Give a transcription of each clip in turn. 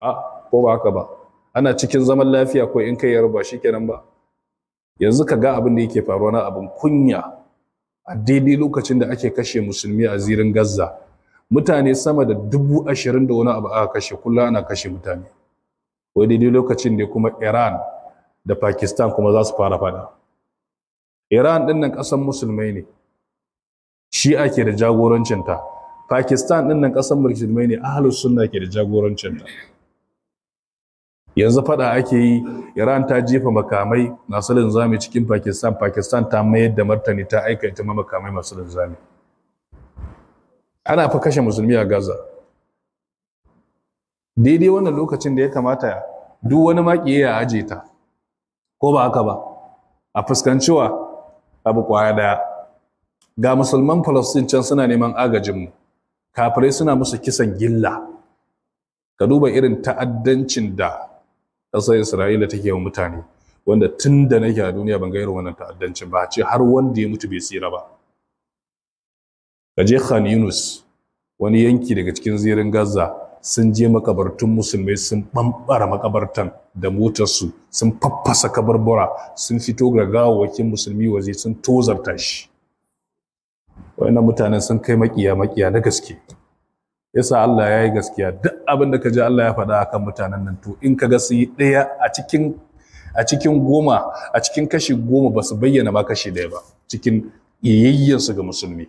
A ko ba haka ba? Ana cikin zaman lafiya ko in kai yarba shikenan ba. Yanzu ka ga abin da yake faruwa na abin kunya a daidai lokacin da ake kashe musulmi a zirin Gaza. Mutane sama da 20,000 da wani abu aka kashe, kullum ana kashe mutane. Wai daidai lokacin da kuma Iran da Pakistan kuma za su fara fada. Iran ɗin nan ƙasar musulmai ne, Shi'a ke da jagorancinta. Pakistan ɗin nan ƙasar musulmai ne, Ahlus Sunna ke da jagorancinta. Yanzu fada ake yi, Iran ta jefa makamai masu linzami cikin Pakistan, Pakistan ta mayar da martani ta aika ita ma makamai masu linzami. Ana fa kashe musulmi a Gaza. Daidai wannan lokacin da ya kamata duk wani maƙiyi ya aje ta, ko ba haka ba? A fuskancewa abu kwaya daya. Ga musulman Palestine can suna neman agajinmu, kafirai suna musu kisan gilla. Ka duba irin ta'addancin da ƙasar Isra'ila take wa mutane, wanda tun da nake a duniya ban ga irin wannan ta'addancin ba, ce har wanda ya mutu bai tsira ba. Ka je Khan Yunus, wani yanki daga cikin zirin Gaza, sun je makabartun musulmai sun bambara makabartan da motarsu, sun faffasa kabarbura, sun fito ga gawawwakin musulmi waje sun tozarta shi. Wayannan mutanen sun kai makiya makiya na gaske. Yasa Allah ya yi gaskiya, duk abin da ka ji Allah ya faɗa akan mutanen nan, to in ka ga su yi ɗaya a cikin 10, a cikin kashi 10 ba su bayyana ma kashi 1 ba cikin iyayyansu ga musulmi.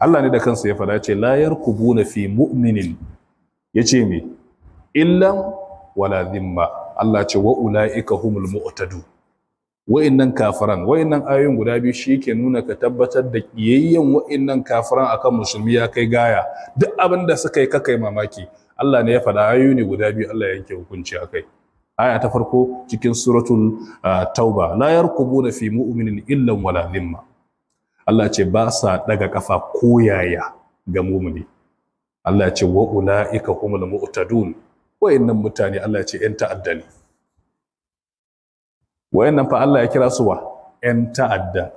Allah ne da kansa ya faɗa, ce la yarkubuna fi mu'minin, yace me? Illan wala dhimma. Allah ce wa ulaika humul mu'tadu. Wa'innan kafiran, wa'innan ayoyin guda biyu shi ke nuna ka tabbatar da kiyayyen wa'innan kafiran akan musulmi ya kai gaya. Duk abin da suka yi kakai mamaki. Allah ne ya faɗa, ayoyi ne guda biyu Allah ya yanke hukunci akai. Aya ta farko cikin suratul Tauba, la yarkubuna fi mu'minin illan wala dhimma. Allah ce ba sa daga kafa koyaya ga mumini. Allah ce wa ulaika humul mu'tadun. Wa'innan mutane Allah ce yan ta'adda ne. Wa'innan fa Allah ya kira su wa yan ta'adda.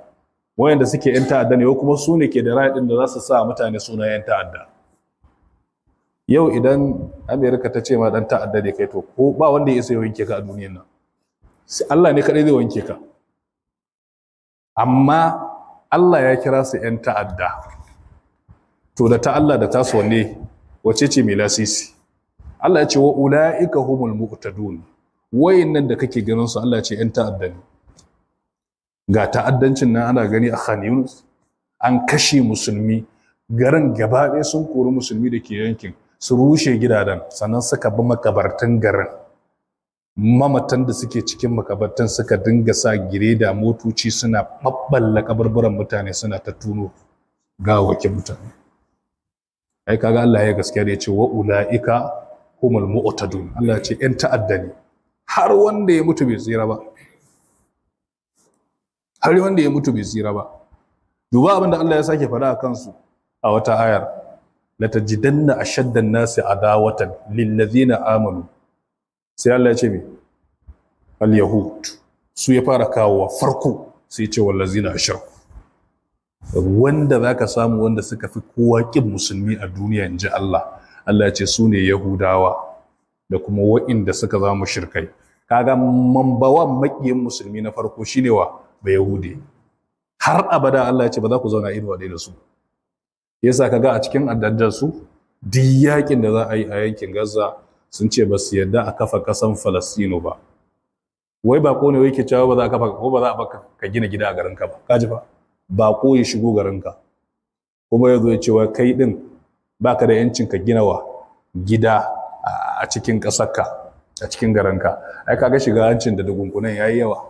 Wa'inda suke yan ta'adda ne kuma su ne ke da right din da za su sa mutane suna yan ta'adda. Yau idan Amerika ta ce ma dan ta'adda ne kai, to ko ba wanda ya isa ya wanke ka a duniyar nan. Sai Allah ne kadai zai wanke ka. Amma Allah ya kira su ‘yan ta'adda. To da ta Allah da tasu wanne, wace ce mai lasisi? Allah ya ce wa ula'ika humul mu'tadun. Wayannan da kake ganin su Allah ya ce ‘yan ta'adda ne. Ga ta'addancin nan ana gani a Khan Yunus, an kashe musulmi, garin gaba ɗaya sun kori musulmi da ke yankin, su rushe gidajen, sannan suka bi makabartan garin. Mamatan da suke cikin makabartan suka dinga sa gireda motoci suna babballa kabarburan mutane, suna ta tuno gawakin mutane. Ai kaga Allah ya gaskiya da ya ce wa ulaika humul mu'tadun. Allah ya ce yan ta'adda ne, har wanda ya mutu bai tsira ba. Har wanda ya mutu bai tsira ba. Duba abin da Allah ya sake faɗa a kansu a wata ayar, latajidanna ashaddan nasi adawatan lillazina amanu. Sai Allah ya ce me? Al-yahud. Su ya fara kawowa farko, sai ya ce wallazina ashraku. Wanda zaka samu wanda suka fi kowa kin musulmi a duniya inji Allah. Allah ya ce su ne Yahudawa da kuma wa'inda suka zama mushrikai. Kaga mambawan makiyin musulmi na farko shine wa? Ba Yahudi. Har abada Allah ya ce ba za ku zauna inuwa ɗaya da su. Yasa kaga a cikin addadar su duk yakin da za a yi a yankin Gaza sun ce ba su yarda a kafa kasan Falastino ba. Wai bako ne wai ke cewa ba za a kafa ko ba za a baka ka gina gida a garinka ba. Kaji ba? Bako ya shigo garinka. Kuma ya zo ya ce wa kai din baka da yancin ka gina wa gida a cikin kasarka, a cikin garinka. Ai kaga shiga hancin da dugunkunan yayi yawa.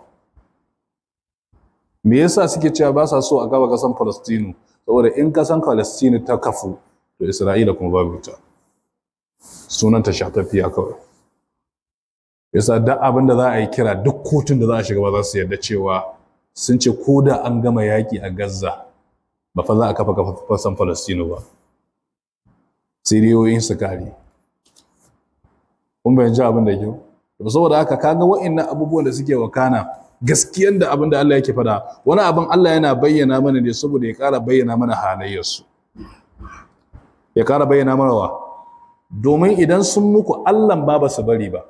Me yasa suke cewa ba sa so a kafa kasan Falastino? Saboda in kasan Falastino ta kafu, to Isra'ila kuma babu ita. Sunanta shafaffiya kawai. Yasa duk abin da za a yi kira, duk kotun da za a shiga ba za su yarda cewa sun ce ko da an gama yaƙi a Gaza ba fa za a kafa kasan Falastino ba. Sai dai su kare. Kun bayanci abin da kyau? Saboda haka kaga wa'annan abubuwan da suke wakana, gaskiyan da abin da Allah yake faɗa, wani abin Allah yana bayyana mana ne saboda ya ƙara bayyana mana halayyarsu. Ya ƙara bayyana mana wa? Domin idan sun muku Allah ba su bari ba.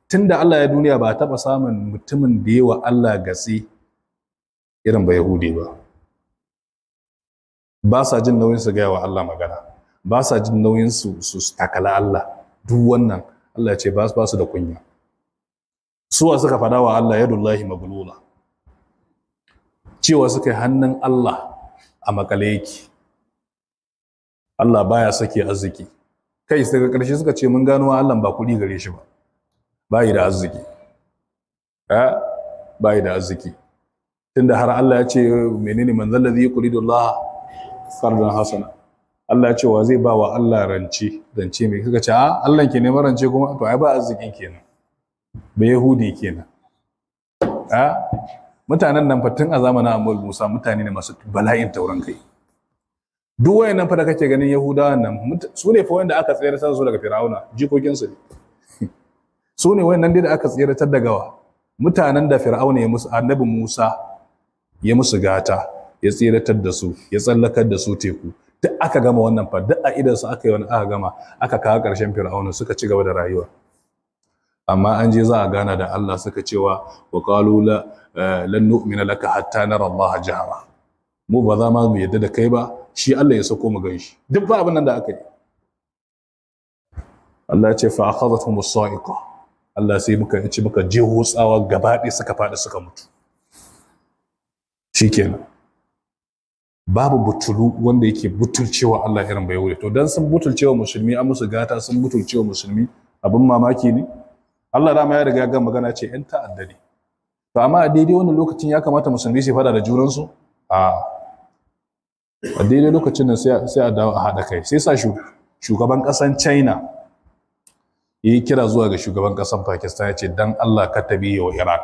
Tunda Allah ya duniya ba taɓa samun mutumin da yawa Allah gatsi irin ba Yahudi ba. Ba sa jin nauyin su gaya wa Allah magana, ba sa jin nauyin su su takala Allah. Duk wannan Allah ya ce ba su da kunya. Suwa suka faɗa wa Allah yadullahi maglula, cewa suka yi hannun Allah a makale yake, Allah baya sake arziki. Kai daga ƙarshe suka ce mun gano Allah ba kuɗi gare shi ba, bayi da arziki, bayi da arziki. Tunda har Allah ya ce menene man zallazi yuridu Allah qardan hasana, Allah ya ce wa zai ba wa Allah rance, rance mai? Suka ce a Allah ke neman rance kuma, to ai ba arzikin kenan, ba Yahudi kenan. A mutanen nan fa tun a zamanin Annabi Musa mutane ne masu bala'in taurin kai. Duk wayannan fa da kake ganin Yahudawan nan su ne fa wanda aka tsayar su daga Fir'auna, jikokin su ne. Su ne wayannan dai da aka tsayar daga wa mutanen da Fir'auna ya musu, Annabi Musa ya musu gata, ya tsiratar da su, ya tsallakar da su teku. Duk aka gama wannan fa, duk a idan su aka yi wani aka gama, aka kawo ƙarshen Fir'auna, suka ci gaba da rayuwa. Amma an je za a gana da Allah suka cewa wa qalu la lan nu'mina laka hatta nara Allah jahara. Mu ba za ma mu yadda da kai ba, shi Allah ya sako mu ganshi. Duk ba abin nan da aka yi. Allah ya ce fa akhadhatuhum as-sa'iqa. Allah sai muka ci muka jeho tsawa gaba ɗaya suka faɗi suka mutu. Shikenan. Babu butulu wanda yake butulcewa Allah irin bai wuri. To dan sun butulcewa musulmi, an musu gata, sun butulcewa musulmi, abin mamaki ne. Allah dama ya riga ga magana ce ‘yan ta'adda ne. To amma a daidai wannan lokacin ya kamata musulmi su fada da junansu? A daidai lokacin nan sai a dawo a haɗa kai. Sai sa shugaban ƙasan China ya yi kira zuwa ga shugaban ƙasan Pakistan ya ce dan Allah ka tabi wa Iran.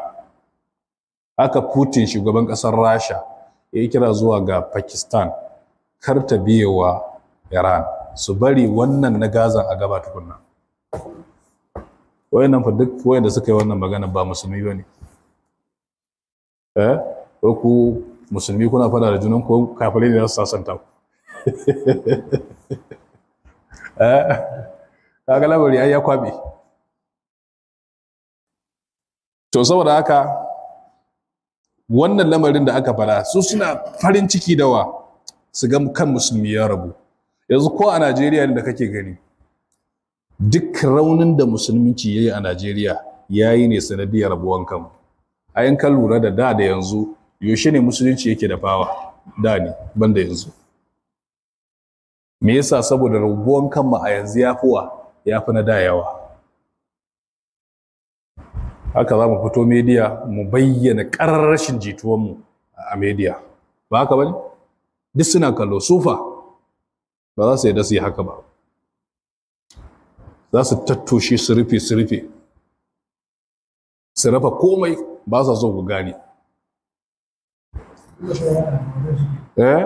Haka Putin shugaban ƙasar Rasha ya yi kira zuwa ga Pakistan kar ta biye wa Iran, su bari wannan na Gaza a gaba tukunna. Wayannan fa duk wayanda suka yi wannan magana ba musulmi bane. Eh, ko ku musulmi kuna fada da junan ko kafirai ne za su sasanta ku? Eh, kaga labari ai ya kwabe. To saboda haka wannan lamarin da aka fara, su suna farin ciki da wa su ga kan musulmi ya rabu. Yanzu ko a Najeriya ne da kake gani, duk raunin da musulunci ya yi a Najeriya ya yi ne sanadiyar rabuwan kanmu. A yankan lura da da yanzu, yaushe ne musulunci yake da fawa? Da ne, banda yanzu. Me yasa? Saboda rabuwan kanmu a yanzu ya fi wa, ya fi na da yawa. Haka za mu fito media mu bayyana ƙarar rashin jituwanmu a media. Ba haka ba ne? Duk suna kallo, sufa ba za su yarda su yi haka ba. Za su tattoshe su rufe su rufe su rafa komai, ba sa so ku gane. Eh,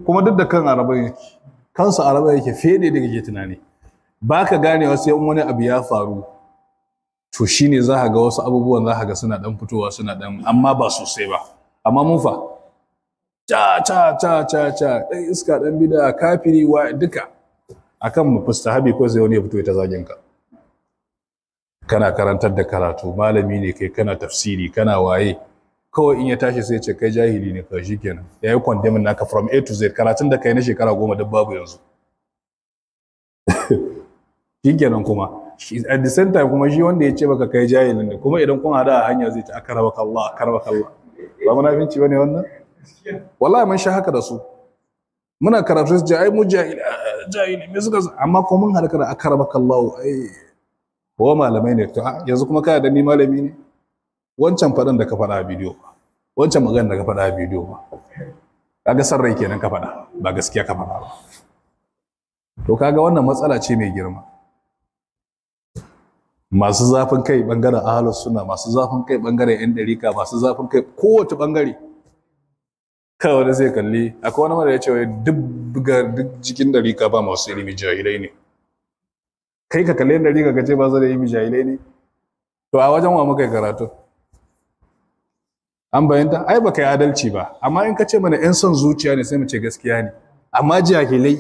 kuma duk da kan araba yake, kansa araba yake fede da kake tunani. Ba ka ganewa sai in wani abu ya faru, to shine za ka ga wasu abubuwan za ka ga suna dan fitowa suna dan, amma ba sosai ba. Amma mun fa ca ca ca ca ca dan iska dan bida kafiri wa duka akan mu fustahabi ko sai wani ya fito ya ta zagin ka. Kana karantar da karatu, malami ne kai, kana tafsiri, kana waye, kawai in ya tashi sai ya ce kai jahili ne kawai, shikenan ya yi condemn naka from A to Z. Karatun da kai na shekara 10 duk babu yanzu. Shikenan kuma at the same time kuma shi wanda ya ce baka kai jahilin ne, kuma idan kun hada a hanya zai ce akarabaka Allah, akarabaka Allah. Ba munafinci bane wannan? Wallahi mun sha haka da su. Muna karatu su ce ai mu jahili jahili me suka, amma ko mun hada da akarabaka Allah, ai ko malamai ne. To yanzu kuma kana da ni malami ne? Wancan fadan da ka faɗa a bidiyo ba, wancan magana da ka faɗa a bidiyo ba, kaga san rai kenan ka faɗa, ba gaskiya ka faɗa ba. To kaga wannan matsala ce mai girma. Masu zafin kai bangaren ahlus sunna, masu zafin kai bangaren yan dariƙa, masu zafin kai kowace bangare. Kawai wani zai kalli, akwai wani mara ya ce wai duk cikin dariƙa ba masu ilimi, jahilai ne. Kai ka kalli yan dariƙa ka ce ba su da ilimi, jahilai ne. To a wajen wa muka yi karatu? An bayanta? Ai baka yi adalci ba. Amma in ka ce mana yan son zuciya ne sai mu ce gaskiya ne. Amma jahilai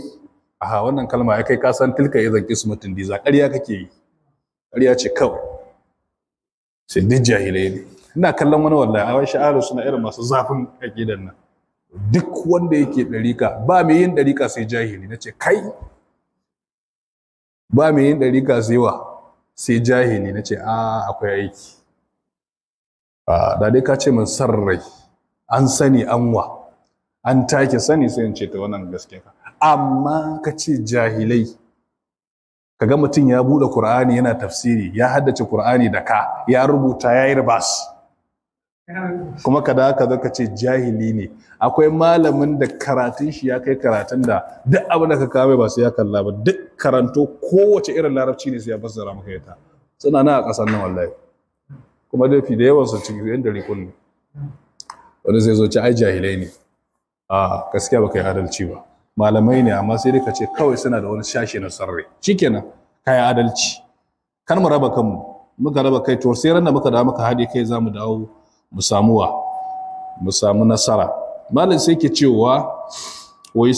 Aha, wannan kalma ya kai ka san tilka idan kismatin diza, ƙarya kake yi, ƙarya ce kawai. Sai duk jahilai ne. Ina kallon wani wallahi a wai sha'aru suna irin masu zafin aƙidan nan, duk wanda yake ɗarika ba mai yin ɗarika sai jahili. Na ce kai, ba mai yin ɗarika sai wa? Sai jahili. Na ce a akwai aiki. Da dai ka ce min san rai, an sani an wa an take sani, sai in ce ta wannan gaske ka. Amma ka ce jahilai, kaga mutum ya buɗe Kur'ani yana tafsiri, ya haddace Kur'ani da ka ya rubuta, ya yi ribas, kuma ka da ka zo ka ce jahili ne. Akwai malamin da karatun shi ya kai karatun da duk abin da ka kawo ba sai ya kalla ba, duk karanto kowace irin larabci ne sai ya fassara maka ita. Suna nan a ƙasar nan wallahi, kuma da fi da yawan su cikin yan dare kullu. Wani zai zo ci ai jahilai ne. A gaskiya baka yi adalci ba. Malamai ne, amma sai dai ka ce kawai suna da wani shashi na sarrai, shikenan ka yi adalci. Kan mu raba kanmu, muka raba kai to sai ran da muka dawo muka haɗe kai za mu dawo mu samu wa mu samu nasara. Malam sai ke cewa wai